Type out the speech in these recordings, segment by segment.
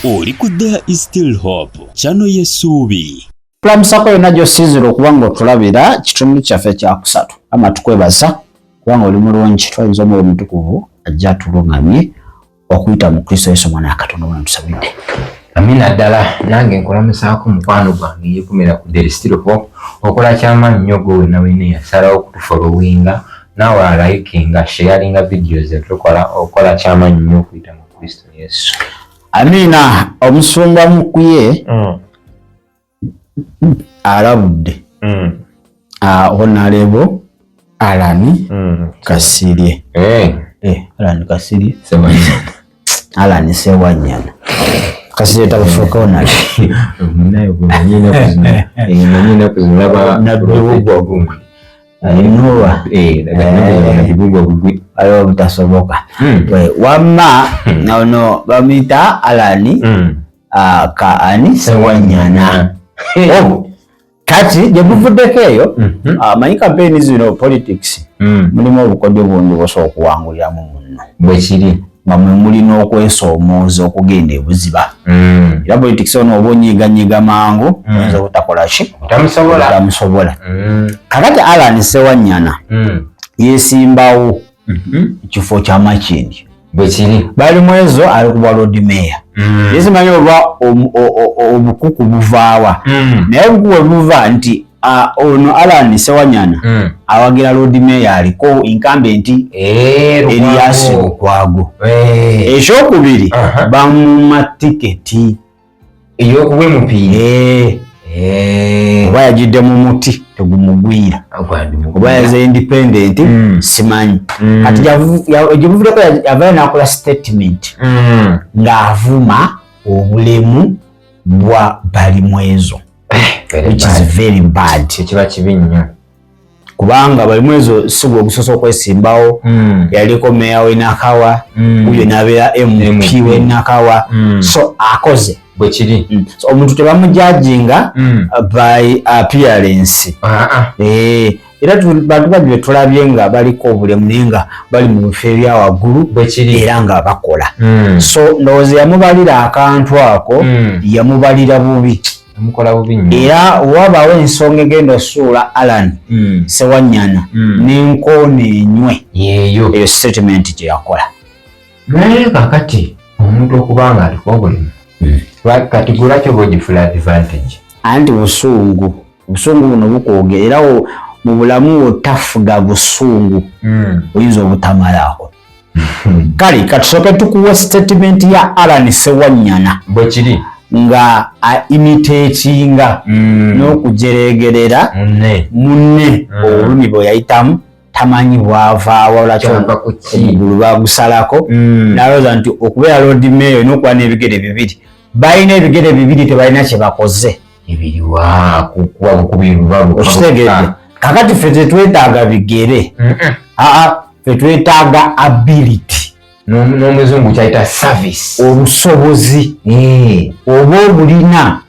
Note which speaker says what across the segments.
Speaker 1: Oli ku There is still hope, channel y'essuubi.
Speaker 2: Tulamusako yonna gy'osinzira okuba ng'otulabira kitundu kyaffe kyakusatu. Ama tukwebaza kubanga oli mulungi, twayinza omwoyo omutukuvu ajja atulungamye okuyita mu Kristo Yesu omwana wa Katonda omwana tusabidde.
Speaker 3: Amina ddala nange nkulamusaako mukwano gwange yekumira ku There is still hope. Okola kyamaanyi nnyo gwe wenna wenna eyasalawo okutufolowinga naawe alayikinga sharinga videos zetukola, okola kyamaanyi nnyo okuyita mu Kristo Yesu.
Speaker 2: Amina. Omusumba Mukuye alabudde Honorable Alan Kasirye. Alan Kasirye.
Speaker 3: Sewanyana.
Speaker 2: Alan Sewanyana. Kasirye tabufuuka Honorable.
Speaker 3: Naye gwe manyi ennaku zino laba
Speaker 2: Nabbi Bugwa
Speaker 3: gugwe.
Speaker 2: Nuwa.
Speaker 3: Nabbi Bugwa gugwe.
Speaker 2: Waliwo obutasoboka. Wamma ono bamuyita Alan Kaani Sewanyana. Oh, kati gye buvuddeko eyo, amanyi kampeyini zino, politics, mulimu obukodyo bungi busobola okuwanguliramu munno.
Speaker 3: Bwe kiri.
Speaker 2: Nga mwe mulina okwesoomooza okugenda ebuziba. Era politics ono oba onyiganyiga mangu, oyinza obutakola ki?
Speaker 3: Tamusobola.
Speaker 2: Tamusobola. Kakati Alan Sewanyana yesimbawo kifo kya Makindye.
Speaker 3: Bwe kiri.
Speaker 2: Balimwezo ali ku bwa Lord Mayor. Yesimanyi oba obukuku buvaawa. Naye obukuku bwe buva nti ono Alan Sewanyana awagira Lord Mayor aliko incumbent Erias Lukwago. Ekyokubiri, bamuma tiketi
Speaker 3: ey'okuba emupiira.
Speaker 2: Oba yagidde mu muti tegumugwira, oba yaze independent, simanyi. Kati gyebuvuddeko yavayo n'akola statement ng'avuma obulemu bwa Balimwezo, which is very bad.
Speaker 3: Kiba kibi nnyo.
Speaker 2: Kubanga Balimwezo si gwe ogusoose okwesimbawo. Yaliko meya w'e Nakawa, wuyo n'abeera MP w'e Nakawa, so akoze.
Speaker 3: Bwe kiri.
Speaker 2: So omuntu tebamujajinga by appearance. Era bantu bangi betulabye nga baliko obulemu naye nga bali mu bifo ebya waggulu
Speaker 3: Bwe kiri.
Speaker 2: era nga bakola. So ndowooza yamubalira akantu ako, yamubalira bubi.
Speaker 3: Amukola bubi nnyo.
Speaker 2: Era wabaawo ensonga egenda osuula Alan Sewanyana n'enkoona enywe
Speaker 3: yeeyo
Speaker 2: eyo statement gye yakola.
Speaker 3: Naye kakati omuntu okuba nga aliko obulemu, kati gulwaki oba ogifula advantage?
Speaker 2: Anti busungu, obusungu buno bukwogera. Era mu bulamu otafuga busungu, oyinza obutamalaako. Kale katusooke tukuwa statement ya Alan Sewanyana
Speaker 3: Bwe kiri.
Speaker 2: nga imitatinga n'okujeregerera
Speaker 3: munne.
Speaker 2: Munne obulumi bwe yayitamu, tamanyi bwavaawa, lwaki
Speaker 3: Kyava ku ki?
Speaker 2: Omugulu bagusalako. Nalowooza nti okubeera Lord Mayor olina okuba n'ebigere bibiri. Balina ebigere bibiri, tebalina kye bakoze.
Speaker 3: Ebiriwa kukuba bukubi buba.
Speaker 2: Okitegedde? Kakati ffe tetwetaaga bigere, aa, ffe twetaaga ability.
Speaker 3: N'omuzungu kyayita service.
Speaker 2: Obusobozi oba obulina,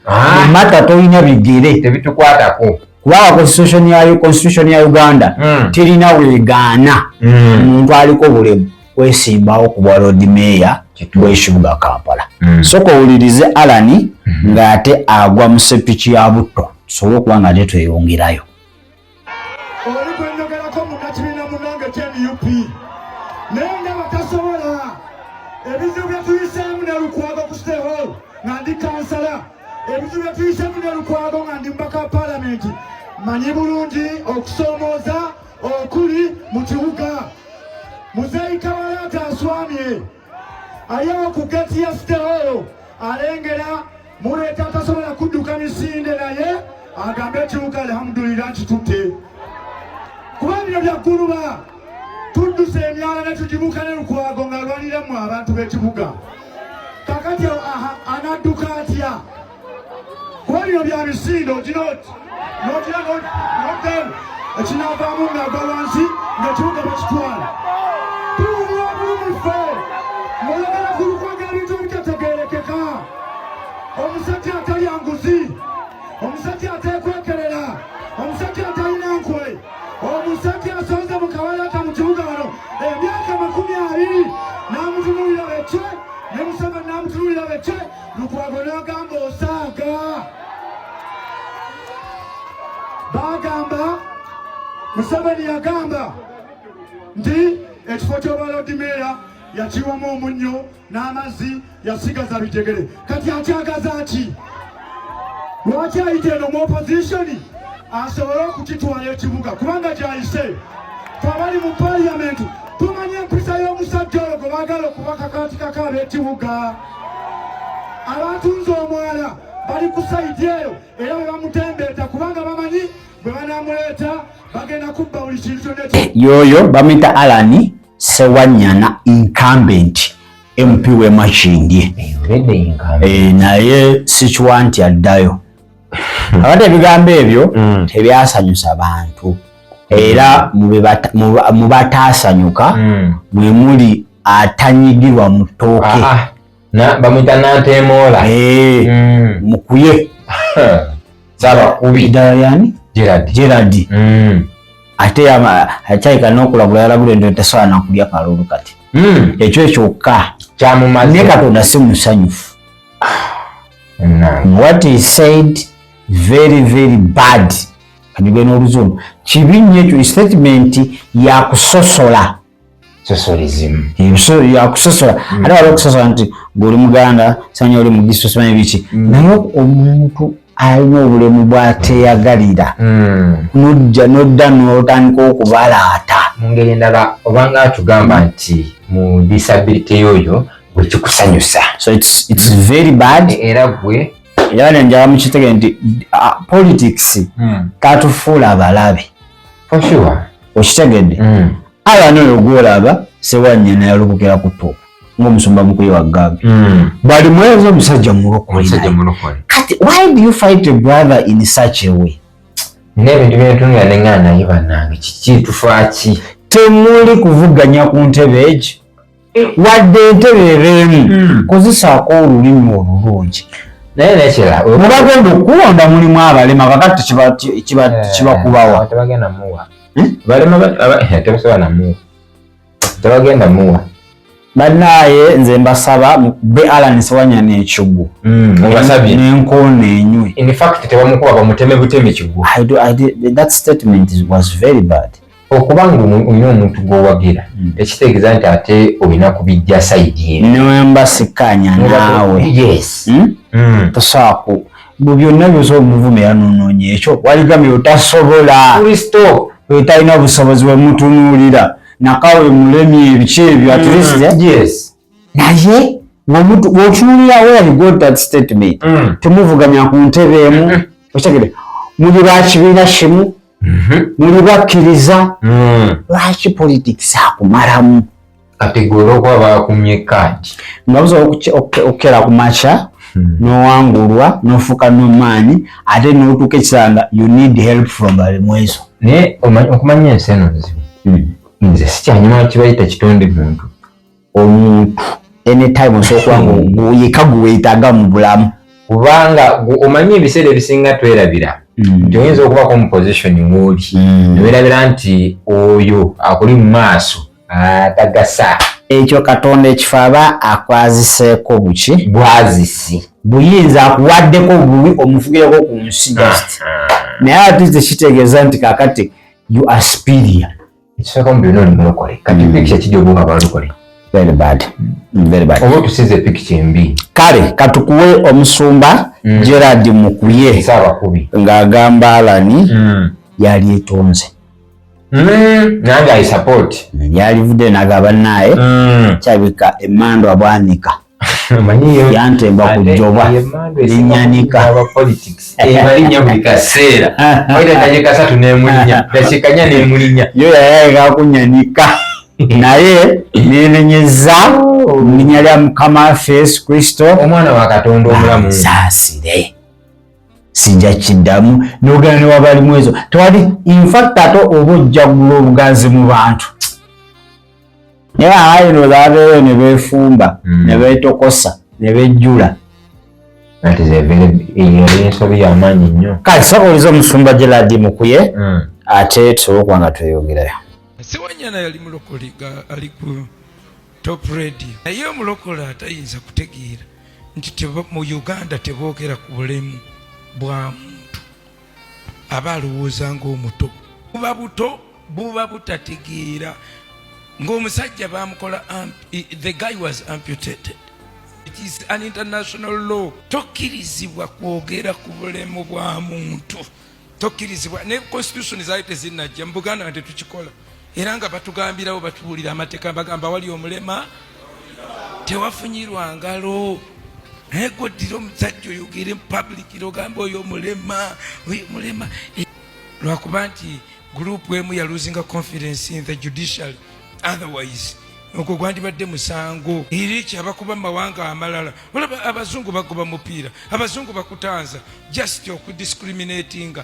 Speaker 2: mata tolina bigere,
Speaker 3: Tebitukwatako.
Speaker 2: Kubanga constitution ya Uganda terina weegaana omuntu aliko obulemu kwesimbawo ku bwa Lord Mayor bw'ekibuga Kampala. Soka owulirize Alan ng'ate agwa mu sepiki ya butto, tusobole okuba nga ate tweyongerayo.
Speaker 4: Oli gwenjogerako munnakibiina munange kya NUP, naye ndaba tasobola. Ebizibu bye tuyiseemu ne Lukwago ku City Hall nga ndi kansala, ebizibu bye tuyiseemu ne Lukwago nga ndi mubaka wa paalamenti, manyi bulungi okusoomooza okuli mu kibuga. Muzeeyi Kawalaata aswamye aliawo ku geti ya City Hall, alengera muleeta atasobola kudduka misinde, naye agambe ekibuga alhamdulillah nkitutte, kuba bino byagguluba tudduse emyala ne tugibuuka ne Lukwago ng'alwaniramu abantu b'ekibuga. Kakati aha anadduka atya? Kuba bino bya misinde, oginoti nogira noddamu ekinaavaamu ng'agwa wansi ng'ekibuga bakitwala. Tuwulira obulumi ffe ng'oyagala ku Lukwago ebintu ebitategeerekeka. Omusajja atalya nguzi, omusajja ateekwekerera, omusajja atalina nkwe, omusajja asonze mu Kawalata mu kibuga wano emyaka 20, n'amutunuulira bekye ne Museveni n'amutunuulira bekye. Lukwago n'agamba osaaga. Bagamba Museveni yagamba nti ekifo ky'obwa Lord Mayor yakiwamu omunnyo n'amazzi, yasigaza bijegere. Kati akyagaza ki? Lwaki ayita eno mu opposition asobole okukitwala ekibuga? Kubanga gyayise fe abali mu parliament tumanye empisa y'omusajja oyo gwe baagala okubakakatikako ab'ekibuga. Abatunze omwala bali ku sayidi eyo era bwe bamutembeeta, kubanga bamanyi bwe banamuleeta bagenda kubba buli kintu kyonna.
Speaker 2: Yoyo bamuyita Allan Sewanyana, incumbent MP w'e Makindye. Naye sikiwa nti addayo. Abadde ebigambo ebyo tebyasanyusa bantu, era mu bataasanyuka mwe muli atanyigirwa mu ttooke.
Speaker 3: Ah, ah. Bamuyita Nantemoola.
Speaker 2: Mukuye.
Speaker 3: Saabakubi.
Speaker 2: Ddala yani?
Speaker 3: Gerard.
Speaker 2: Gerard. Ate akyayika n'okulagula, yalagula ento tasobola nakulya kalulu kati. Ekyo kyokka
Speaker 3: kyamumaze.
Speaker 2: Ne Katonda si musanyufu. What he said, very very bad. Kanjogere n'Oluzungu, kibi nnyo ekyo. Statement yakusosola.
Speaker 3: Socialism.
Speaker 2: Yakusosola. Ate wali okusosola nti gweoli Muganda, simanyi oli Mugiso, simanyi biki. Naye omuntu alina obulemu bwateyagalira, nojja nodda n'otandika okubalaata.
Speaker 3: Mu ngeri endala, obanga atugamba nti mu disability yoyo gwe kikusanyusa.
Speaker 2: So it's very bad.
Speaker 3: Era gwe
Speaker 2: Era nenjala mukitege nti politics katufuula abalabe.
Speaker 3: For sure.
Speaker 2: Okitegedde? Alan oyo gwolaba Sewanyana yalukukira ku top ng'omusumba Mukuye wagambye. Bali mwezi omusajja mulokole.
Speaker 3: Omusajja
Speaker 2: Naye.
Speaker 3: Mulokole.
Speaker 2: Kati why do you fight a brother in such a way?
Speaker 3: N'ebintu byentunula neŋŋana, naye bannange, kiki tufaaki?
Speaker 2: Temuli kuvuganya ku ntebe egi, wadde entebe ebeemu, kozesaako olulimi olulungi.
Speaker 3: Naye nekira
Speaker 2: Mubagenda okulonda mulimu abalema, kakati kibakubawa.
Speaker 3: Tebagenda muwa.
Speaker 2: Hmm?
Speaker 3: Balema tebasobola namuwa, tebagenda muwa.
Speaker 2: Bannaaye, nze mbasaba mukube Alan Sewanyana ekigwo.
Speaker 3: Mubasabye.
Speaker 2: N'enkoona enywe.
Speaker 3: In fact tebamukuba, bamuteme buteme kigwo.
Speaker 2: That statement was very bad.
Speaker 3: Okubanga olina omuntu gw'owagira tekitegeeza nti ate olina kubijja side eno.
Speaker 2: Newemba sikkaanya naawe.
Speaker 3: Yes.
Speaker 2: Tosobola ku mu byonna byosobola omuvuma, era nonoonya ekyo waligambye otasobola.
Speaker 3: Kristo.
Speaker 2: Wetalina busobozi, wemutunuulira nakawe mulemye ebiki ebyo, at least, eh?
Speaker 3: Yes.
Speaker 2: Naye bw'otunuulira where you got that statement, temuvuganya ku ntebe emu, okitegere, muli ba kibiina kimu, muli bakkiriza. Lwaki politics akumalamu?
Speaker 3: Kati gwe olwokuba bakumye kaadi.
Speaker 2: Nga busobola okukera ku makya n'owangulwa n'ofuuka n'omaanyi, ate n'otuuka ekisanga you need help from Balimwezo.
Speaker 3: Naye okumanya ensi eno nzibu, nze sikyanyuma kibayita kitonde muntu.
Speaker 2: Omuntu anytime osobola okuba nga yeka gwe weetaaga mu bulamu.
Speaker 3: Kubanga omanyi ebiseera ebisinga twerabira nti oyinza okubako mu position ng'oli, newerabira nti oyo akuli mu maaso atagasa.
Speaker 2: Ekyo Katonda ekifo aba akwaziseeko buki?
Speaker 3: Bwazisi.
Speaker 2: Buyinza akuwaddeko bubi omufugireko ku nsi just, naye ate tekitegeeza nti kakati you are superior.
Speaker 3: Ekisooka mu byonna oli mulokole, kati picture kijja obuga abalokole.
Speaker 2: Very bad, very bad.
Speaker 3: Oba otusize picture embi.
Speaker 2: Kale katukuwe omusumba Gerard Mukuye
Speaker 3: Saabakubi.
Speaker 2: ng'agamba Alani yali etonze.
Speaker 3: Nange I support.
Speaker 2: Yalivudde nagaba naye kyabika emandwa bwanika.
Speaker 3: Omanyiyo
Speaker 2: Yantemba ku jjoba linyanika.
Speaker 3: Emalinnya buli kaseera, oita dakiika 3 nemulinnya, dakiika 4 nemulinnya.
Speaker 2: Yo yayayega kunyanika, naye nenenyeza mu linnya lya Mukama waffe Yesu Kristo,
Speaker 3: omwana wa Katonda omulamu.
Speaker 2: Saasire, sijja kiddamu. Nogenda newabalimu ezo tewali. Infact ate oba ojja gula obuganzi mu bantu, naye abayino babeeyo ne beefumba ne beetokosa ne bejjula.
Speaker 3: That is a very, eyo ensobi y'amaanyi nnyo.
Speaker 2: Kale sooka omusumba Gerard Mukuye, ate tusobole okuba nga tweyongerayo.
Speaker 5: Sewanyana yali mulokole nga ali ku Top Radio, naye omulokole atayinza kutegeera. Nti mu Uganda teboogera ku bulemu bwa muntu aba alowooza ng'omuto. Buba buto, buba butategeera. Ng'omusajja bamukola, the guy was amputated. It is an international law. Tokkirizibwa kwogera ku bulemu bwa muntu, tokkirizibwa. Ne constitution zaali tezinnajja mu Buganda nga tetukikola, era nga batugambirawo, batubuulira amateeka, bagamba wali omulema tewafunyirwa ngalo. Naye gwoddira omusajja oyogere mu public ogamba oyo omulema, oyo omulema, lwakuba nti group emu ya losinga confidence in the judiciary. Otherwise ogwo gwandibadde musango. Era ekyo abakuba mu mawanga amalala, olaba abazungu bagoba mupiira, abazungu bakutanza just okudiscriminatinga,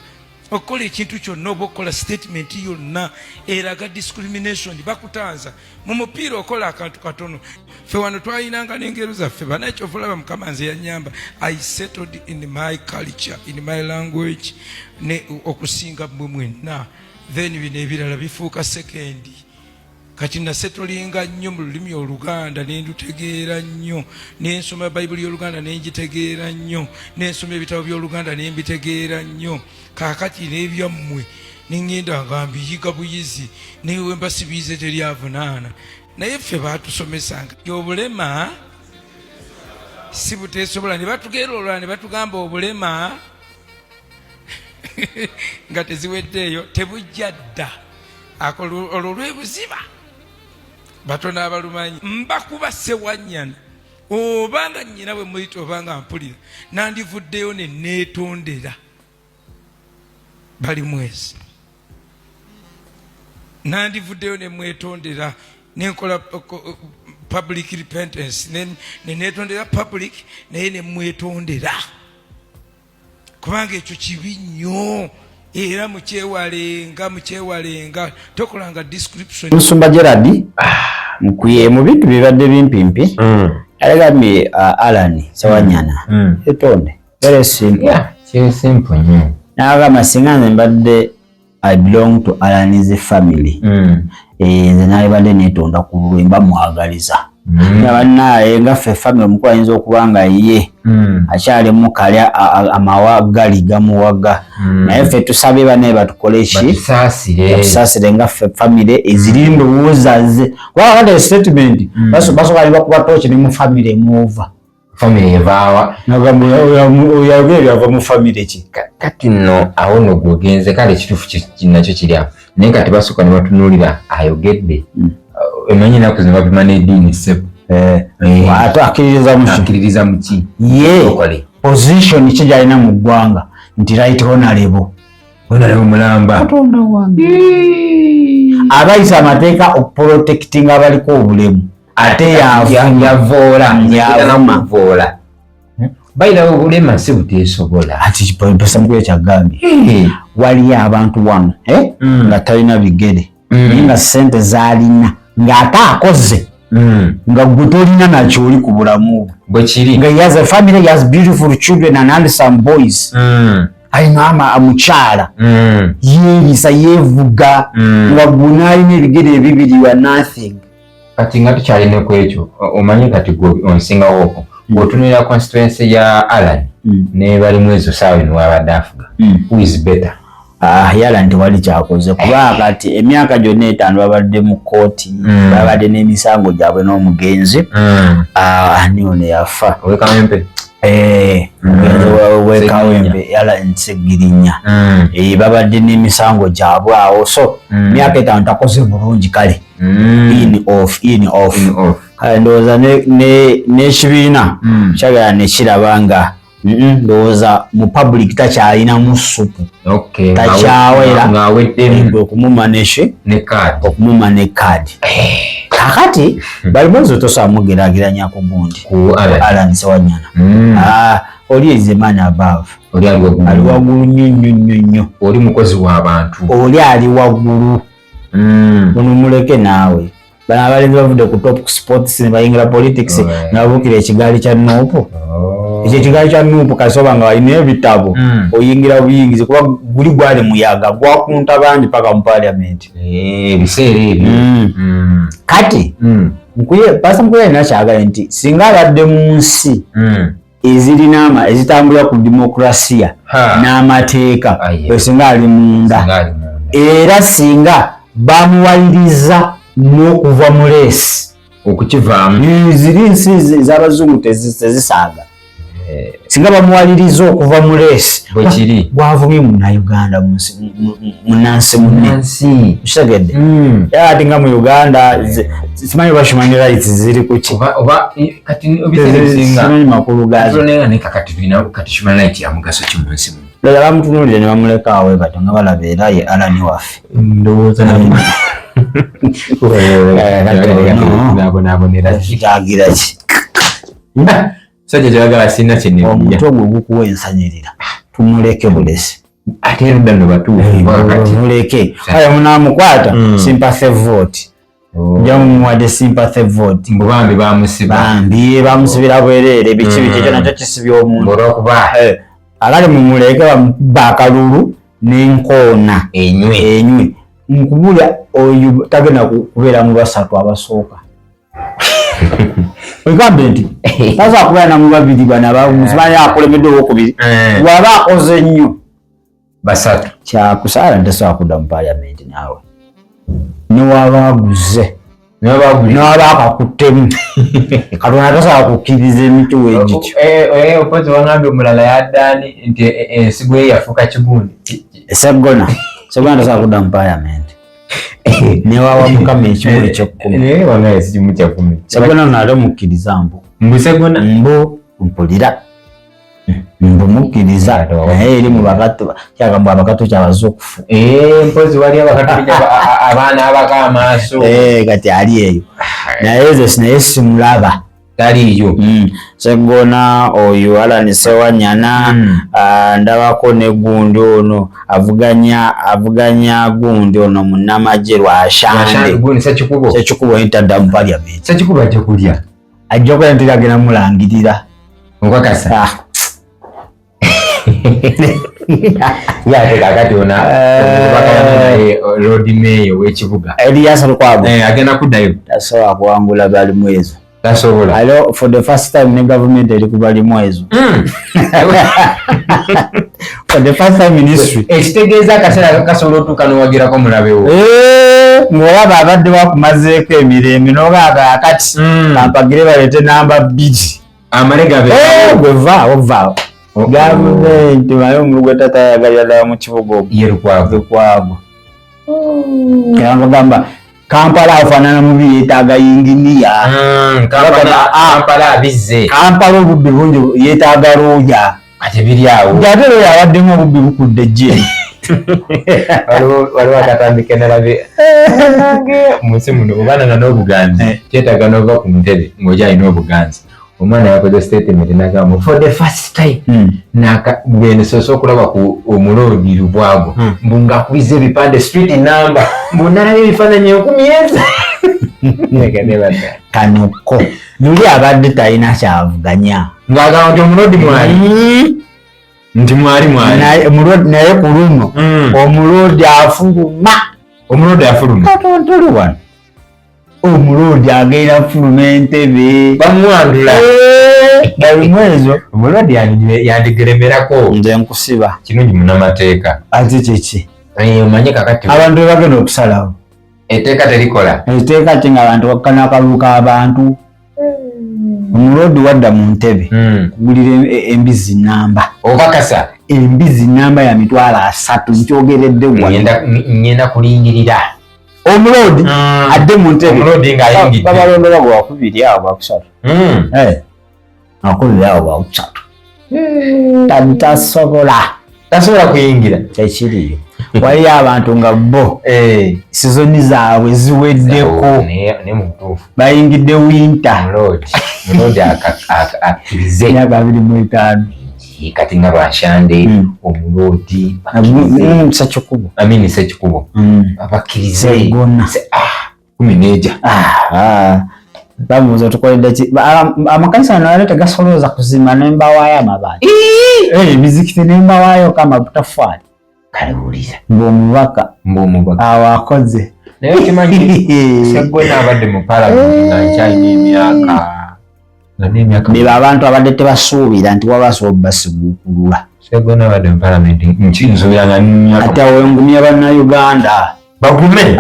Speaker 5: okukola ekintu kyonna oba okukola statement yonna eraga discrimination, bakutanza mu mupiira. Okola akantu katono. Ffe wano twalinanga n'engero zaffe. Banaye, kyova olaba Mukama nze yanyamba, I settled in my culture, in my language, ne okusinga mmwe mwenna. Then bino ebirala bifuuka second. Kati nasetolinga nnyo mu lulimi Oluganda, nendutegeera nnyo, nensoma Bayibuli y'Oluganda nengitegeera nnyo, nensoma ebitabo by'Oluganda nembitegeera nnyo. Kaakati n'ebyammwe neŋŋenda nga mbiyiga buyizi, newe mba sibiyize teryavunaana. Naye ffe baatusomesanga obulema si buteesobola, ne batugeera olwala ne batugamba obulema nga teziweddeeyo tebujja dda. Olwo lwebuziba batono abalumanyi. Mbakuba Sewanyana, oba nga nnyina bwe muyita, oba nga mpulira, nandivuddeyo ne neetondera bali mwezi, nandivuddeyo ne mwetondera, nenkola public repentance, ne neetondera public, naye ne mwetondera, kubanga ekyo kibi nnyo, era mukyewalenga, mukyewalenga. Tokolanga description.
Speaker 2: Musumba Gerard Mukwiye, mu bintu bibadde bimpimpi, alagambye Alan Sewanyana etonde, very simple.
Speaker 3: Yeah, kiri simple nnyo.
Speaker 2: N'agamba singa nze mbadde I belong to Alan's family, nze nalibadde neetonda ku lulwe, mba mwagaliza. Nga bannaaye nga ffe family, omukulu ayinza okuba nga ye akyalimu kale amawagali gamuwaga, naye ffe tusabye bannaye batukole ki?
Speaker 3: Batusaasire.
Speaker 2: Batusaasire nga ffe family eziri ndowooza ze, kubanga kati statement basooka ne bakuba tooki ne mu family emuova.
Speaker 3: Family evaawa?
Speaker 2: Nagamba oyagera byava mu family ki?
Speaker 3: Kati nno awo nno gwogenze, kale ekituufu nakyo kiri awo, naye kati basooka ne batunuulira ayogedde. Emanyi ennaku zino bapima n'eddiini, ssebo.
Speaker 2: Ate akkiririza muki?
Speaker 3: Akkiririza muki?
Speaker 2: Ye
Speaker 3: Okole
Speaker 2: position ki gyalina mu ggwanga nti right honorable?
Speaker 3: Honorable mulamba.
Speaker 2: Katonda wange, abayisa amateeka okuprotectinga abaliko obulemu, ate yavuma.
Speaker 3: Yavoola.
Speaker 2: Yavuma.
Speaker 3: Yavoola. Bayira, obulema si buteesobola.
Speaker 2: Ati Pastor kyagambye, waliyo abantu wano nga talina bigere, naye nga sente zalina, ng'ate akoze, nga gwe tolina nakyoli ku bulamu bwe.
Speaker 3: Bwe kiri.
Speaker 2: Nga he has a family, he has beautiful children and handsome boys, alina omukyala, yeerisa, yeevuga, nga gwe alina ebigere ebibiri wa nothing.
Speaker 3: Kati nga tukyalina ku ekyo, omanyi kati gwe onsingawo okwo, bw'otunuulira constituency ya Alan ne balimu ezo saawa eno wabadde afuga, who is better?
Speaker 2: Ah, yala nti wali kyakoze, kuba kati emyaka gyonna 5 babadde mu kooti, babadde n'emisango gyabwe n'omugenzi. Ah, ani ono yafa?
Speaker 3: Owekawempe.
Speaker 2: Eh, omugenzi w'Ekawempe, yala Nsegirinya. Eh, babadde n'emisango gyabwe awo, so myaka 5 takoze bulungi. Kale in off, in off.
Speaker 3: In off.
Speaker 2: Kale ndowooza n'ekibiina kyagala nekiraba nga ndowooza mu public takyalinamu supu. Takyawera.
Speaker 3: Ng'aweddemu.
Speaker 2: Okumuma neshi
Speaker 3: ne kaadi.
Speaker 2: Okumuma ne kaadi. Kakati Balimwezo tosobola mugeraageranya ku gundi,
Speaker 3: ku Alan.
Speaker 2: Alan Sewanyana. Ah, oli is a man above.
Speaker 3: Oli ali waggulu.
Speaker 2: Ali waggulu nnyo nnyo nnyo nnyo.
Speaker 3: Oli mukozi w'abantu.
Speaker 2: Oli ali waggulu. Ono muleke naawe. Bano abalenzi bavudde ku top sports ne bayingira politics, nababuukira ekigaali kya NUP. Ekyo ekigaali kya NUP kasoba nga balina ebitabo, oyingira buyingizi, kuba guli gwali muyaga gwakunta bangi paka mu parliament.
Speaker 3: Eh, ebiseera ebyo.
Speaker 2: Kati Nkuye, Pastor Nkuye alina kyagala nti singa abadde mu nsi Ezirina ezitambula ku demokrasiya n'amateeka, singa ali munda, era singa bamuwaliriza n'okuva mu race.
Speaker 3: Okukivaamu.
Speaker 2: Ziri nsi ez'abazungu tezisaaga. Singa bamuwaliriza okuva mu race.
Speaker 3: Bwekiri.
Speaker 2: Gwavumye Munnayuganda, munansi munne, kitegedde? Era ati nga mu Uganda simanyi oba human rights ziri kuki, simanyi makulu gazo.
Speaker 3: Kati human right ya mugaso ki mu nsi muno?
Speaker 2: Ddala bamutunuulire ne bamuleka awe batyo nga balaba era ye Alani waffe.
Speaker 3: Ndowooza nabonabonera.
Speaker 2: Kitagira ki?
Speaker 3: Sajja gyagala sirina kyenenya.
Speaker 2: Omutwe ogwo gukuwa ensanyirira, tumuleke bulesi.
Speaker 3: Ate erudda nno batuufu.
Speaker 2: Muleke aya munamukwata sympathy vote, nja mumuwadde sympathy vote.
Speaker 3: Mbu bambi bamusiba.
Speaker 2: Bambi bamusibira bwereere, biki biki, ekyo nakyo kisibya omuntu.
Speaker 3: Olwokuba
Speaker 2: Akali mumuleke bamukuba akalulu n'enkoona.
Speaker 3: Enywe.
Speaker 2: Enywe. Nkubulya, oyo tagenda kubeera mu basatu abasooka. Ogambe nti tasobola kubeera na mu babiri bano abamusimanyi akulembedde owokubiri, waba akoze nnyo.
Speaker 3: Basatu.
Speaker 2: Kyakusaala ntasobola kudda mu paliamenti naawe newaba aguze, newaba akakuttemu. Katonda tasobola kukkiriza emituwa egityo.
Speaker 3: Opozi wangambye omulala yaddaani nti ensigo ye yafuuka kigundi.
Speaker 2: Seggona, Seggona tasobola kudda mu paliamenti newawa Mukama ekimu ekyekkumi.
Speaker 3: Naye wangaye si kimu kya 10.
Speaker 2: Seggona ono ate mukkiriza mbu.
Speaker 3: Mbu Seggona.
Speaker 2: Mbu mpulira mbu mukkiriza, naye eri mu bakato kyagamba abakato kyabazukufu.
Speaker 3: Mpozi wali abakatoliki abaana abaka amaaso.
Speaker 2: Kati ali eyo naye nze naye simulaba.
Speaker 3: Taliiyo.
Speaker 2: Seggona oyo Alani Sewanyana, ndabako ne gundi ono avuganya gundi ono munnamagye Lwashande.
Speaker 3: Gundi Sekikubo.
Speaker 2: Sekikubo yentadda mu parliament.
Speaker 3: Sekikubo ajja kulya.
Speaker 2: Ajja kulya nti agenda mulangirira.
Speaker 3: Nkakasa. Yate kakati ona naye Lord Mayor w'ekibuga.
Speaker 2: Elias Lukwago.
Speaker 3: Agenda kuddayo.
Speaker 2: Tasobola kuwangula Balimwezo.
Speaker 3: Tasobola.
Speaker 2: Alo for the first time ne government eri ku Balimwezo. For the first time in history.
Speaker 3: Ekitegeeza akaseera kasobola otuuka n'owagirako mulabewo.
Speaker 2: Ng'olaba abadde bakumazeeko emirembe n'ogamba akati kampagire baleete namba 2.
Speaker 3: Amale gabe.
Speaker 2: Gwe vaawo vaawo. Gavumenti naye omulu gwe tata yagalira ddala mu kibuga ogwo.
Speaker 3: Ye Lukwago.
Speaker 2: Lukwago. Era bagamba Kampala afaanana mubi, yeetaaga yinginiya.
Speaker 3: Kampala abizze.
Speaker 2: Kampala obubbi bungi, yeetaaga looya.
Speaker 3: Kati biri awo.
Speaker 2: Ate looya abaddemu obubbi bukudde ejje.
Speaker 3: Waliwo akatambi ke nalabye mu nsi muno, obaanana n'obuganzi kyetaaga n'ova ku ntebe ng'okyalina obuganzi. Omwana yakoze statement n'agamba for the first time gwe okulaba ku omuloodi Lubwago mbu ng'akubiza ebipande street number, mbu nalabye ebifaananyi 1000 eza.
Speaker 2: Kanoko luli abadde talina kyavuganya.
Speaker 3: Ng'agamba nti omuloodi mwali, nti mwali mwali.
Speaker 2: Naye ku luno omuloodi afuluma.
Speaker 3: Omuloodi afuluma.
Speaker 2: Katontoli wano omuloodi agenda fuluma entebe.
Speaker 3: Bamuwandula.
Speaker 2: Balimwezo.
Speaker 3: Omuloodi yandigeremerako.
Speaker 2: Nze nkusiba.
Speaker 3: Kirungi munamateeka.
Speaker 2: Ate kiki?
Speaker 3: Omanye kakati
Speaker 2: abantu bebagenda okusalawo.
Speaker 3: Etteeka terikola.
Speaker 2: Etteeka ki nga abantu bakkana akalulu k'abantu? Omuloodi wadda mu ntebe kugulira embizi namba.
Speaker 3: Okakasa.
Speaker 2: Embizi namba ya 300,000, nkyogeredde wano.
Speaker 3: Ngenda kulingirira.
Speaker 2: Omuloodi adde mu ntebe.
Speaker 3: Omuloodi ng'ayingidde.
Speaker 2: Babalonda bagwa wakubiri awo bakusatu. Akubiri awo bakusatu. Tasobola.
Speaker 3: Tasobola kuyingira.
Speaker 2: Tekiriyo. Waliyo abantu nga bo sizoni zaabwe ziweddeko.
Speaker 3: Naye mutuufu.
Speaker 2: Bayingidde winter.
Speaker 3: Muloodi akkirize.
Speaker 2: Emyaka 25.
Speaker 3: Kati nga Bashande, omuloodi
Speaker 2: Sekikubo.
Speaker 3: Amini Sekikubo abakkirize.
Speaker 2: Seggona.
Speaker 3: 10 neja.
Speaker 2: Babuuza tukoledde ki? Amakanisa nayo tegasolooza kuzimba nembawaayo amabaati, emizikiti nembawaayo amataffaali.
Speaker 3: Kale wulira.
Speaker 2: Ng'omubaka.
Speaker 3: Ng'omubaka.
Speaker 2: Awo akoze.
Speaker 3: Naye okimanyi Seggona abadde mu palamenti nga nkyalina emyaka
Speaker 2: Beba abantu abadde tebasuubira nti wabasobola obasiguukulula.
Speaker 3: Ssegona abadde mu palamenti nsuubira nga myaka
Speaker 2: Ate awo wengumya Bannayuganda.
Speaker 3: Bagume.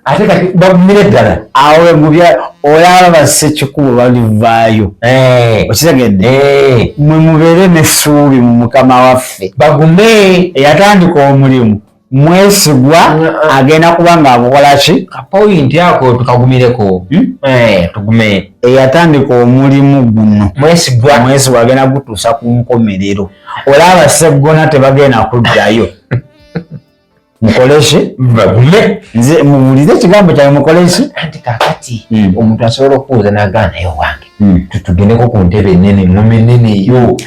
Speaker 3: Ate kati bagumire ddala.
Speaker 2: Awo wengumya olaba bassekikubo balivaayo. Okitegedde? Mwe mubeere n'essuubi mu Mukama waffe.
Speaker 3: Bagume.
Speaker 2: Eyatandika omulimu mwesigwa agenda kuba ng'agukola ki?
Speaker 3: Kapointi ako tukagumireko. Tugume.
Speaker 2: Eyatandika omulimu guno
Speaker 3: mwesigwa,
Speaker 2: mwesigwa agenda gutuusa ku nkomerero. Olaba Sseggona tebagenda kuddayo. Mukoleki?
Speaker 3: Bagume.
Speaker 2: Nze mubuulize ekigambo kyange, mukoleki?
Speaker 3: Anti kakati omuntu asobola okubuuza n'agaana naye wange tutugendeko ku ntebe ennene, eŋŋoma ennene eyo.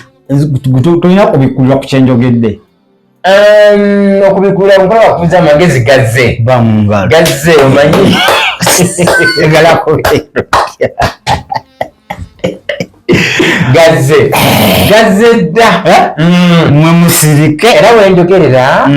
Speaker 2: Tulina kubikkulira ku kyenjogedde.
Speaker 3: Okubikkulira nkola bakubuza amagezi gazze.
Speaker 2: Ba mu ngalo.
Speaker 3: Gazze omanyi.
Speaker 2: Njagala kubeera.
Speaker 3: Gazze. Gazze dda.
Speaker 2: Mwe musirike.
Speaker 3: Era wenjogerera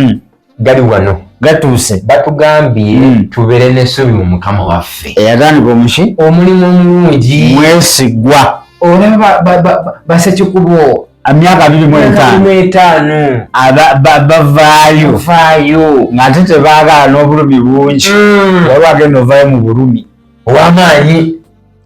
Speaker 3: gali wano.
Speaker 2: Gatuuse.
Speaker 3: Batugambye tubeere n'essuubi mu Mukama waffe.
Speaker 2: Eyatandika omuki?
Speaker 3: Omulimu omulungi.
Speaker 2: Mwesigwa.
Speaker 3: Olaba basekikubo.
Speaker 2: Emyaka 25.
Speaker 3: 25.
Speaker 2: Bavaayo.
Speaker 3: Bavaayo.
Speaker 2: Ng'ate tebaagala n'obulumi bungi. Waliwo agenda ovaayo mu bulumi.
Speaker 3: Ow'amaanyi.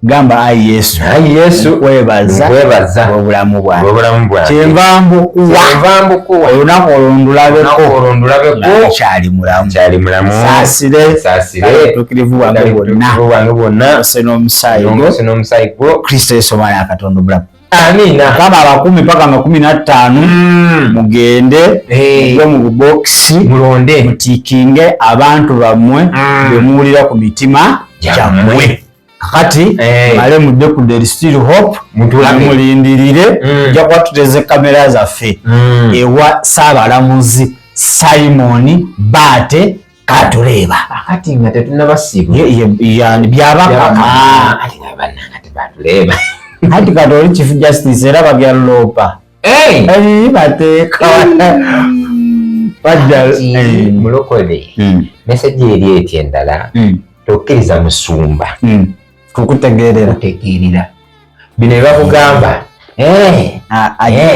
Speaker 2: Gamba ayi Yesu.
Speaker 3: Ayi Yesu.
Speaker 2: Nkwebaza.
Speaker 3: Nkwebaza.
Speaker 2: Obulamu bwange.
Speaker 3: Obulamu bwange.
Speaker 2: Kyenva mbukuwa.
Speaker 3: Kyenva mbukuwa.
Speaker 2: Olunaku olwo ndulabeko.
Speaker 3: Olunaku olwo ndulabeko.
Speaker 2: Nga nkyali mulamu.
Speaker 3: Nkyali mulamu.
Speaker 2: Saasire.
Speaker 3: Saasire.
Speaker 2: Obutuukirivu bwange bwonna.
Speaker 3: Obutuukirivu bwange bwonna.
Speaker 2: Ose n'omusaayi gwo.
Speaker 3: Ose n'omusaayi gwo.
Speaker 2: Kristo Yesu omwana wa Katonda omulamu.
Speaker 3: Amiina.
Speaker 2: Mukama abakuumi paka nga 15. Mugende. Mugwe mu bubokisi.
Speaker 3: Mulonde.
Speaker 2: Mutiikinge abantu bammwe be muwulira ku mitima gyammwe. Kakati male mudde ku There Still Hope, mulindirire, nja kuba tuteze kamera zaffe ewa Ssaabalamuzi Simon Baate Katureeba.
Speaker 3: Kakati nga tetunnabasiibula.
Speaker 2: Byabakaka.
Speaker 3: Ati nga bannange tebatuleeba.
Speaker 2: Anti kati oli Chief Justice era bagya loopa. Bateeka. Bajja,
Speaker 3: Mulokole. Message eri eti endala. Tokkiriza musumba.
Speaker 2: Kukutegeerera.
Speaker 3: Kutegeerera. Bino ebakugamba.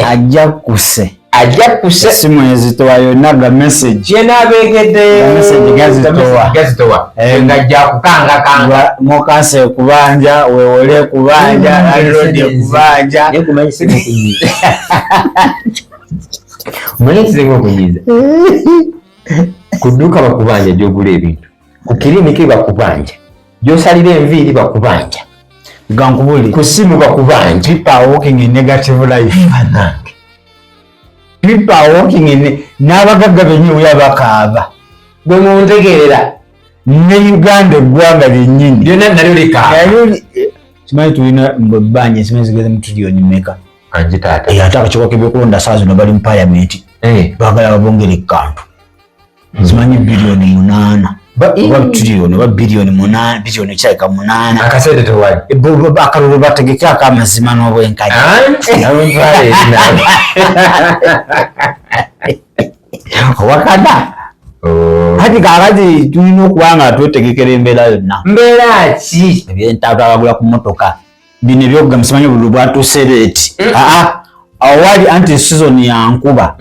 Speaker 2: Ajja kuse.
Speaker 3: Ajja kuse.
Speaker 2: Essimu ezitowa yonna ga message.
Speaker 3: Ye n'abeegedde.
Speaker 2: Ga message gazitowa.
Speaker 3: Gazitowa. Nga ajja kukangakanga.
Speaker 2: Mukase ekubanja, weewole ekubanja, landlord ekubanja.
Speaker 3: Naye kumanyi singa okunyiiza. Omanyi ekisinga okunyiiza? Ku dduuka bakubanja gy'ogula ebintu. Ku kiriniki bakubanja. Gy'osalira enviiri bakubanja.
Speaker 2: Gankubuli.
Speaker 3: Ku ssimu bakubanja.
Speaker 2: People are walking in negative life.
Speaker 3: Bannange.
Speaker 2: People are walking in n'abagagga bennyini bwe bakaaba.
Speaker 3: Bwe muntegeerera.
Speaker 2: Ne Uganda eggwanga lyennyini.
Speaker 3: Lyonna nalyo likaaba.
Speaker 2: Nalyo simanyi tulina mbu ebbanja simanyi zigeze mu tuliyoni mmeka.
Speaker 3: Angi taata.
Speaker 2: Ate akakiiko k'ebyokulonda ssaawa zino bali mu paalamenti. Baagala babongere ekkantu. Simanyi biliyoni 8. Oba tuliyoni oba biliyoni 8, biliyoni kirabika 8.
Speaker 3: Akasente tewali.
Speaker 2: Akalulu bategeke ak'amazima n'obwenkanya.
Speaker 3: Anti, ntwale eri naawe.
Speaker 2: Owakana. Kati kaakati tulina okuba nga twetegekera embeera yonna.
Speaker 3: Mbeera ki?
Speaker 2: Ebyentalo abagula ku mmotoka. Bino ebyokugamba simanyi obululu bwatuuse leeti. Awali anti season ya nkuba.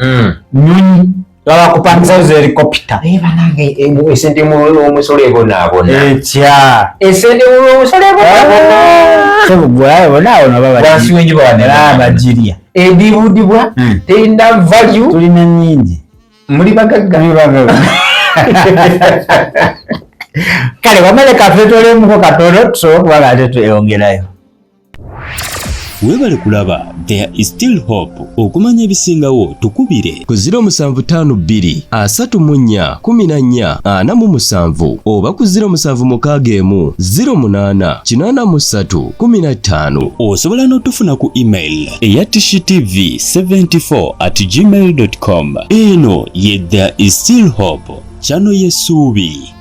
Speaker 2: Nnyonyi baba kupangisayo zi helicopter.
Speaker 3: Naye bannange, esente mu omusolo ebonaabona.
Speaker 2: Etya?
Speaker 3: Esente mu omusolo ebonaabona.
Speaker 2: Sebo gwe bonaabona baba
Speaker 3: Wansi w'enjuba wano
Speaker 2: Era bagirya.
Speaker 3: Edibudibwa, terina value.
Speaker 2: Tulina nnyingi.
Speaker 3: Muli bagagga.
Speaker 2: Muli bagagga. Kale wamale kaffe tolemuko katono tusobole okuba nga ate tweyongerayo.
Speaker 1: Weebale kulaba There is Still Hope. Okumanya ebisingawo tukubire
Speaker 6: ku 0752 34 14 47 oba ku 0761 08 83 15.
Speaker 1: Osobola n'otufuna ku email eya tishtv 74 at gmail dot com. Eno ye There is Still Hope, channel y'essuubi.